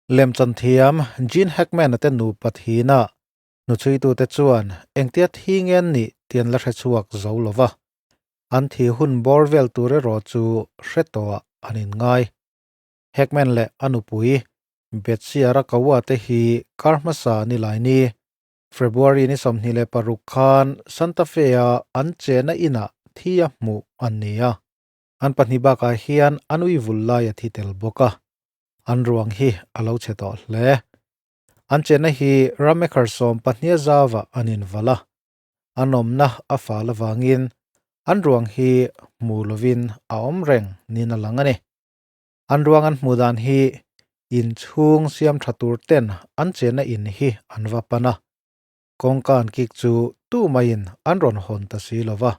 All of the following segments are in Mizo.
Lemchan thiam Gene Hackman-a te nupa thina hnuchhuitute chuan engtia thi nge an nih tih an la hre chhuak zo lo va, an thi hun bawr vel tur erawh chu hre tawhah an inngai. Hackman leh a nupui Betsy Arakawa te hi kar hmasa ni lai ni, February ni 26 khan Santa Fe-a an chena inah thi a hmuh an ni a. An pahnih bakah hian an ui vul lai a thi tel bawk a, an ruang hi a lo chhe tawh hle. An chenna hi Ramekher 12 zauah an invalh a, an awmna a fal avangin an ruang hi hmu lovin a awm reng niin a lang a ni. An ruang an hmuh dan hi inchhung siam tha tur ten an chenna in hi an va pan a, kawngka an kik chu tu maiin an rawn hawn ta si lo va.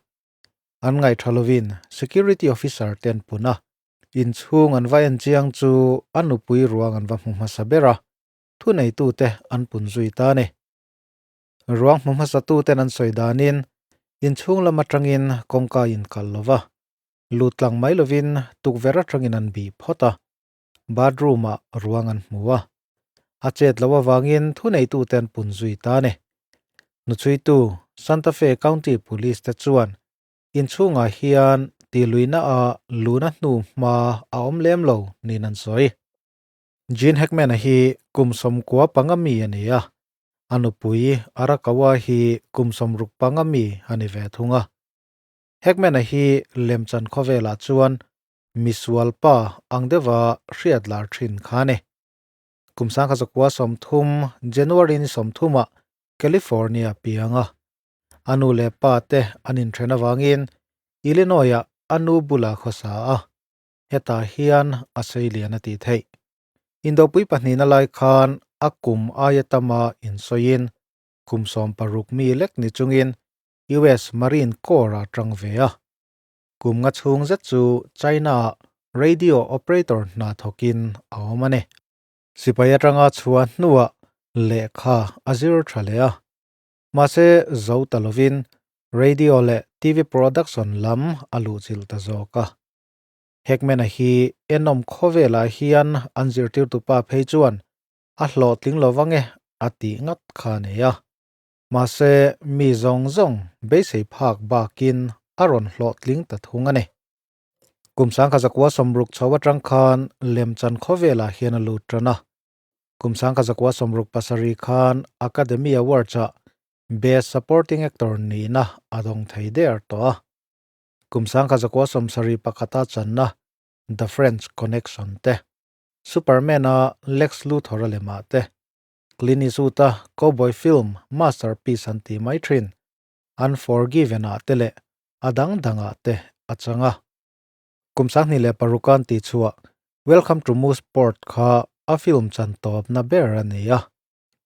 An ngaih tha lovin security officer te an pun a, inchhung an va en chiang chu a nupui ruang an va hmu hmasa ber a, thuneitute an pun zui ta a ni. Ruang hmu hmasatuten an sawi danin inchhung lam atangin kawngka a inkalh lo va, lut tlang mai lovin tukverh atangin an bih phawt a, bathroom-ah ruang an hmu a. A chet loh avangin thuneitute an pun zui ta a ni. Hnuchhuitu Santa Fe County Police te chuan inchhungah hian tihluihna a luna hnu hma a awm lem lo niin an sawi. Gene Hackman-a hi kum 95 mi a ni a, a nupui Arakawa hi kum 65 mi a ni ve thung a. Hackman-a hi lemchan khawvelah chuan misual pa ang deuha hriat lar thin kha a ni. Kum 1930 January ni 30-ah California piang a. A nu leh pa te an inthen avangin Illinois-ah a nu bulah khawsa a, hetah hian a sei lian a tih theih. Indopui pahnihna lai khan a kum aia tama insawiin kum 60 mi lek ni chungin US Marine Corps-ah tang ve a. Kum nga chhung zet chu China-ah radio operator hna thawkin a awm a ni. Sipai atanga chhuah hnuah lehkha a zir tha leh a. Mahse zo ta lovin radio leh TV production lam a luhchilh ta zawk a. Hackman-a hi enawm khawvelah hian an zirtirtu pa phei chuan a hlawhtling lo vang e a tih ngat kha a nei a. Mahse mi zawng zawng beisei phak bakin a rawn hlawhtling ta thung a ni. Kum 1960 chho atang khan lemchan khawvelah hian a lut tan a. Kum 1967 khan Academy Awards-ah Best Supporting Actor nihna a dawng thei der tawh a. Kum 1971-a channa The French Connection te, Superman-a Lex Luthor-a lemah te, Clint Eastwood-a cowboy film masterpiece an tih mai thin Unforgiven-ah te leh a dang dangah te a chang a. Kum 2006 an tih chhuah Welcome to Mooseport kha a film chan tawpna ber a ni a,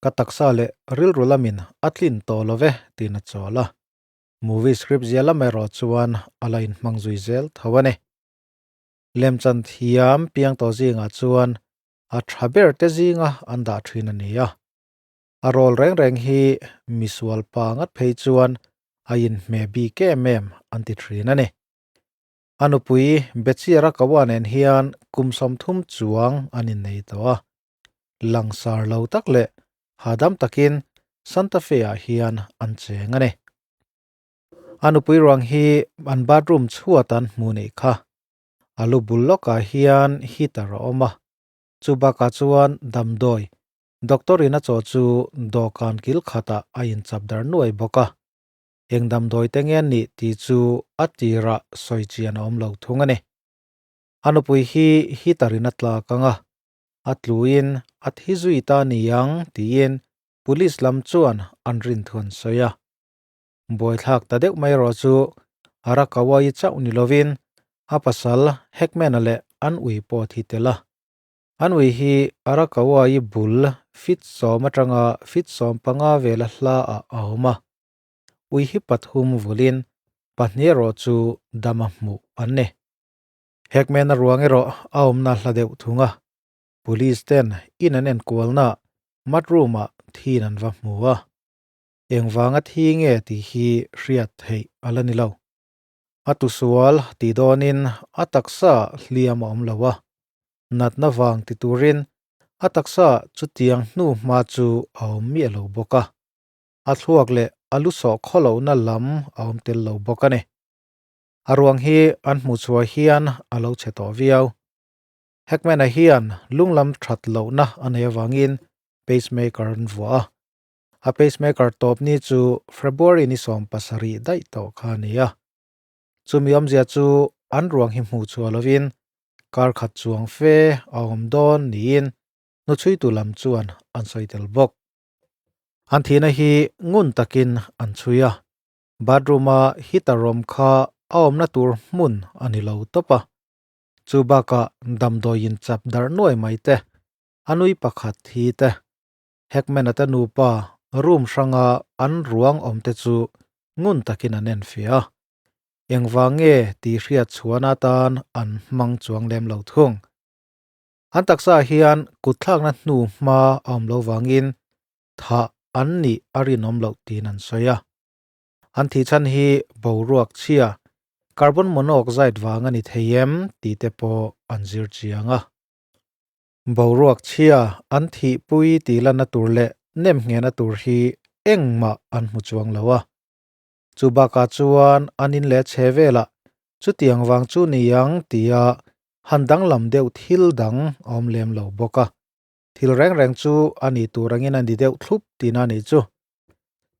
ka taksa leh rilru lamin a tlin tawh lo ve tiin a chawl a. Movie script zia lam erawh chuan a la inhmang zui zel tho a ni. Lemchan thiam piang tawh zingah chuan a tha ber te zinga an dah thin a ni a. A role reng reng hi misual pa ngat phei chuan a inhmeh bik em em an ti thin a ni. A nupui Betsy Arakawa nen hian kum 30 chuang an innei tawh a. Langsar lo tak leh hahdam takin Santa Fe-ah hian an cheng a ni. A nupui ruang hi an bathroom chhuat an hmuh neih kha. A lu bul lawkah hian heater a awm a, chu bakah chuan damdawi doctor-in a chaw chu dawhkan kil khatah a inchap dar nuai bawk a. Eng damdawi te nge nih tih chu a tirah sawi chian a awm lo thung a ni. A nupui hi heater-in a tlak ang a, a tluin a thi zui ta niang tiin police lam chuan an rin thu an sawi a. Buaithlak ta deuh mai erawh chu Arakawa-i chauh ni lovin a pasal Hackman-a leh an ui pawh a thi tel a. An ui hi Arakawa-i bul feet 10 atanga feet 15 vela hla ah a awm a. Ui hi pathum vulin pahnih erawh chu dama hmuh an ni. Hackman-a ruang erawh a awmna hla deuh thung a. Police ten in an enkualna mudroom-ah thin an va hmu a. Engvanga thi nge tih hi hriat theih a la ni lo. A tusual tih dawnin a taksa hliam a awm lo a. Natna vang ti turin A taksa chutiang hnu hma chu a awm miah lo bawk a, a thluak leh a lu sawh khawlohna lam a awm tel lo bawk a ni. A ruang hi an hmuh chhuah hian a lo chhe tawh viau. Hackman-a hian lunglam that lohna a nei avangin pacemaker an vuah a. A pacemaker tawp ni chu February ni 70 daih tawh kha a ni a. Chumi awmzia chu an ruang hi hmuh chhuah lovin kar khat chuang fe a awm dawn niin hnuchhuitu lam chuan an sawi tel bawk. An thihna hi ngun takin an chhui a, bathroom-a heater awm kha a awmna tur hmun a ni lo tawp a. Chu bakah damdawiin chap darh nuai mai te, a nui pakhat hi te, Hackman-a te nupa room hranga an ruang awm te chu ngun takin an enfiah a. Engvang nge tih hriat chhuan atan an hmang chuang lem lo thung. An taksa hian kutthlakna hnu hma a awm lo vangin thah an nih a rinawm loh tiin an sawi a. An thih chhan hi boruak chhia, carbon monoxide vang a ni thei em tih te pawh an zir chiang a. Boruak chhia an thihpui tih lanna tur leh nem nghehna tur hi engmah an hmu chuang lo a. Chu bakah chuan an in leh chhe velah chutiang vang chu ni ang tia han danglam deuh thil dang a awm lem lo bawk a. Thil reng reng chu a ni tur angin a ni deuh thlup tihna a nih chu.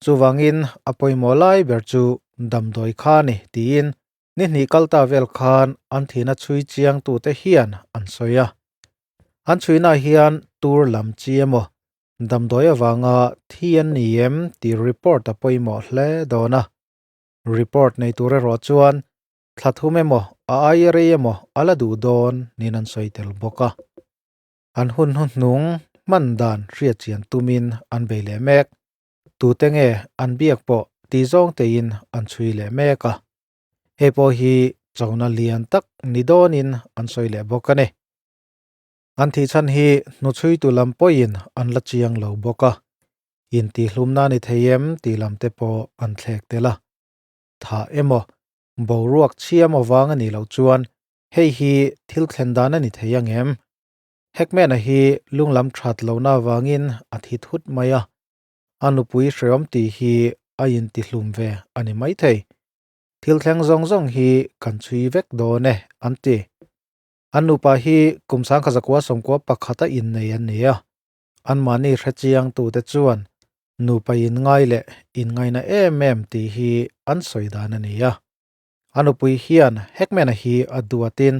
Chuvangin a pawimawh lai ber chu damdawi kha a ni tiin ni hnih kal ta vel khan an thihna chhui chiang tute hian an sawi a. An chhuinaah hian tur lam chi emaw Damdawi avanga thi an ni em tih report a pawimawh hle dawn a. Report nei tur erawh chuan thla thum emaw a aia rei emaw a la duh dawn niin an sawi tel bawk a. An hun hnuhnung hman dan hriat chian tumin an bei leh mek. Tute nge an biak pawh tih zawng tein an chhui leh mek a. Hei pawh hi chona lian tak ni dawnin an sawi leh bawk a ni. An thih chhan hi hnuchhuitu lam pawhin an la chiang lo bawk a, intihlumna a ni thei em tih lam te pawh an thlek tel a. Thah emaw, boruak chhiam avang a nih loh chuan hei hi thil thlen dan a ni thei ang em? Hackman-a hi lunglam that lohna avangin a thi thut mai a, a nupui hreawm tih hi a intihlum ve a ni maithei. Thil thleng zawng zawng hi kan chhui vek dawn e, an ti. An nupa hi kum 1991 a innei an ni a, anmahni hrechiangtute chuan nupa inngai leh inngaina em em tih hi an sawi dan a ni a. A nupui hian Hackman-a hi a duatin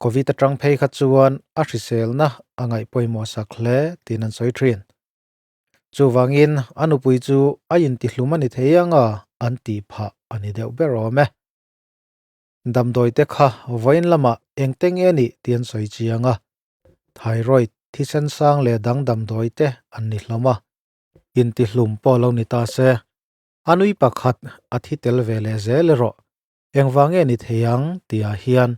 Covid atang phei kha chuan a hriselna a ngaih pawimawh sak hle tiin an sawi thin. Chuvangin a nupui chu a intihlum a ni thei anga an tih phah a ni deuh ber awm e. Damdawi te kha vawiin lamah engte nge nih tih an sawi chiang a, thyroid, thisen sang leh dang damdawi te an ni hlawm a, intihlum pawh lo ni ta se, a nui pakhat a thi tel ve leh zel erawh engvang nge ni thei ang tihah hian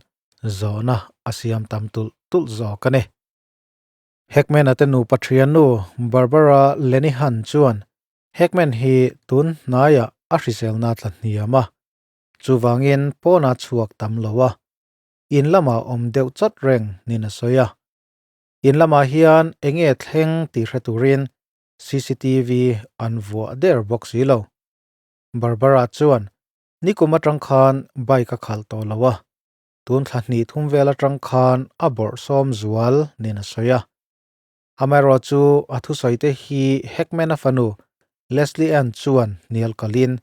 zawhna a siam tam tulh tulh zawk a ni. Hackman-a te nupa thiannu Barbara Lenihan chuan Hackman hi tun hnaiah a hriselna tla hniam a, Chuvangin pawnah chhuak tam lo a, in lamah awm deuh chawt reng niin a sawi a. In lamah hian enge thleng tih hre turin cctv an vuah der bawk si lo. Barbara chuan nikum atang khan bike a khalh tawh lo a, tun thla hnih thum vel atang khan a bawrh sawm zual niin a sawi a. Amaherawh chu a thusawi te hi Hackman-a fanu Leslie Ann chuan hnial kalin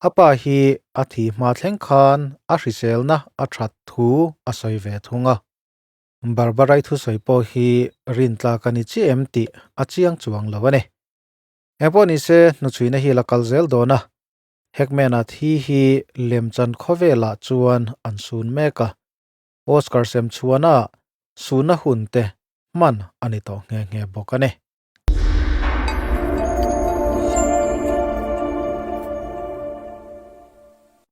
A pa hi a thih hma thleng khan a hriselna a that thu a sawi ve thung a. Barbarai thusawi pawh hi rintlak a ni chiah em tih a chiang chuang lo a ni. Engpawh nise hnuchhuina hi la kal zel dawn a, Hackman-a thi hi lemchan khawvelah chuan an sun mek a, Oscar sem chhuana sunna hun te hman a ni tawh nghe nghe bawk a ni.